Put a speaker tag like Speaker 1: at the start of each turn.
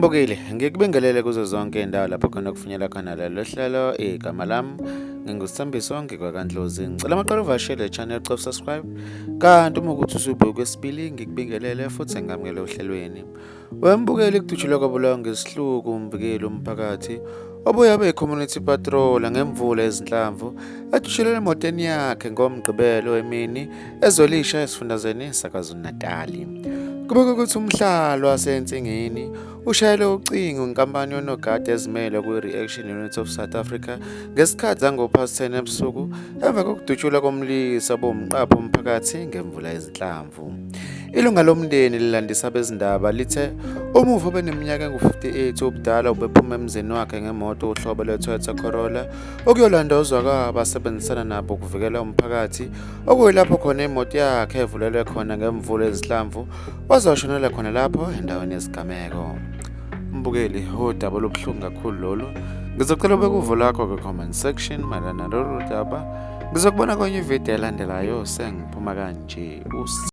Speaker 1: Mbukeli, ngikubingelele kuzo zonke indawo lapho khona kufinyela khona lelo hlelo. Igama lami nginguSithembiso ngikwaKaNdlozi. Ngicela amaqala uvashele channel, cofa subscribe. Kanti uma ukuthi usubuke kwesibili, ngikubingelele futhi ngamukele ohlelweni. Wembukeli, kudutshulwe kwabulawa ngesihluku umvikeli womphakathi obuye abe yi-community patroller ngemvula yezinhlamvu edutshulelwe emotweni yakhe ngoMgqibelo emini eZwelisha esifundazweni saKwaZulu-Natali. Kubikwa ukuthi umhlali waseNsingini ushayele ucingo inkampani yonogada ezimele kwi-Reaction Unit of South Africa ngesikhathi zango-past 10 ebusuku emva kokudutshulwa komlisa bomqaphi womphakathi ngemvula yezinhlamvu. Ilunga lomndeni lilandisa abezindaba lithe umufi obeneminyaka engu-58 ubudala ubephuma emzini wakhe ngemoto uhlobo lwe-Toyota Corolla ukuyolanda ozwakwabo asebenzisana nabo ukuvikela umphakathi, okuyilapho khona imoto yakhe evulelwe khona ngemvula yezinhlamvu waze washonela khona lapho endaweni yesigameko. Mbukeli, udaba olubuhlungu kakhulu lolu. Ngizocela ubeke uvo lwakho kwi-comment section mayelana nalolu daba. Ngizokubona kwenye ividiyo elandelayo, sengiphuma kanje.